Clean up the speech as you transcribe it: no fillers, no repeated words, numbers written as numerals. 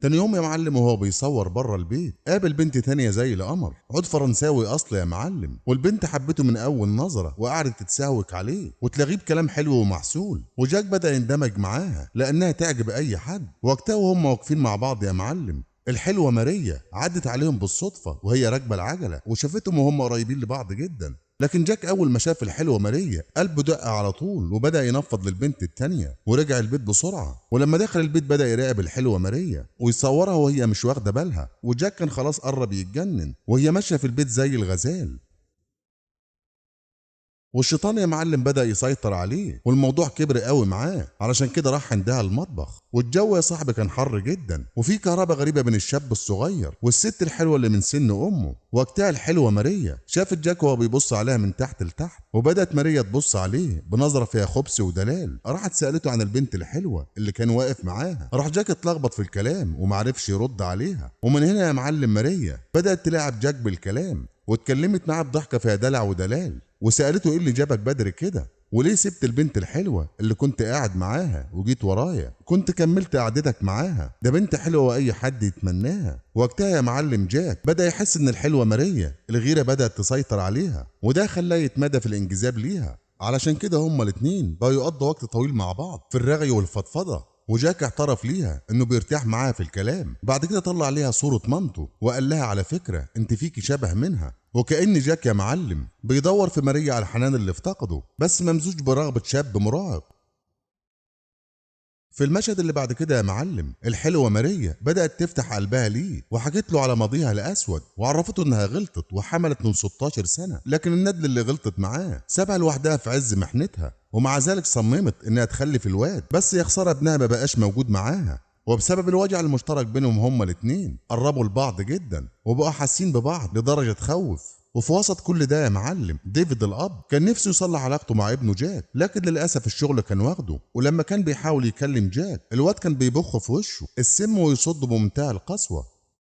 تاني يوم يا معلم وهو بيصور بره البيت قابل بنت تانية زي القمر، عود فرنساوي اصل يا معلم، والبنت حبته من اول نظرة وقعدت تتساوك عليه وتلاغيه بكلام حلو ومعسول، وجاك بدأ يندمج معاها لانها تعجب اي حد. وقتها وهم واقفين مع بعض يا معلم الحلوة ماريا عدت عليهم بالصدفة وهي راكبة العجلة وشافتهم وهم قريبين لبعض جدا، لكن جاك أول ما شاف الحلوة ماريا قلبه دق على طول وبدأ ينفض للبنت التانية ورجع البيت بسرعة. ولما دخل البيت بدأ يراقب الحلوة ماريا ويصورها وهي مش واخدة بالها، وجاك كان خلاص قرب يتجنن وهي ماشية في البيت زي الغزال. والشيطان يا معلم بدأ يسيطر عليه والموضوع كبر قوي معاه، علشان كده راح عندها المطبخ. والجو يا صاحبي كان حر جدا وفي كهرباء غريبة بين الشاب الصغير والست الحلوة اللي من سن أمه. وقتها الحلوة ماريا شافت جاك وهو بيبص عليها من تحت لتحت، وبدأت ماريا تبص عليه بنظرة فيها خبث ودلال. راحت سألته عن البنت الحلوة اللي كان واقف معاها، راح جاك اتلخبط في الكلام ومعرفش يرد عليها. ومن هنا يا معلم ماريا بدأت تلاعب جاك بالكلام واتكلمت معاه بضحكة فيها دلع ودلال، وسألته ايه اللي جابك بدري كده وليه سبت البنت الحلوة اللي كنت قاعد معاها وجيت ورايا، كنت كملت قعدتك معاها، ده بنت حلوة واي حد يتمناها. وقتها يا معلم جاك بدأ يحس ان الحلوة ماريا الغيرة بدأت تسيطر عليها، وده خلاه يتمادى في الانجذاب ليها. علشان كده هما الاتنين بقوا يقضوا وقت طويل مع بعض في الرغي والفضفضة، وجاك اعترف ليها انه بيرتاح معاها في الكلام. بعد كده طلع ليها صورة مامته وقال لها على فكرة انت فيكي شبه منها. وكأن جاك يا معلم بيدور في ماريا على الحنان اللي افتقده، بس ممزوج برغبة شاب مراهق. في المشهد اللي بعد كده يا معلم الحلوة ماريا بدأت تفتح قلبها ليه وحكت له على ماضيها الأسود وعرفته إنها غلطت وحملت من 16 سنة، لكن الندل اللي غلطت معاه سابها لوحدها في عز محنتها، ومع ذلك صممت إنها تخلف الواد، بس يا خسارة ابنها ما بقاش موجود معاها. وبسبب الوجع المشترك بينهم هما الاتنين قربوا لبعض جدا وبقوا حاسين ببعض لدرجة تخوف. وفي وسط كل ده يا معلم ديفيد الأب كان نفسه يصلح علاقته مع ابنه جاك، لكن للأسف الشغل كان واخده، ولما كان بيحاول يكلم جاك الواد كان بيبخ في وشه السم ويصده بمنتهى القسوة.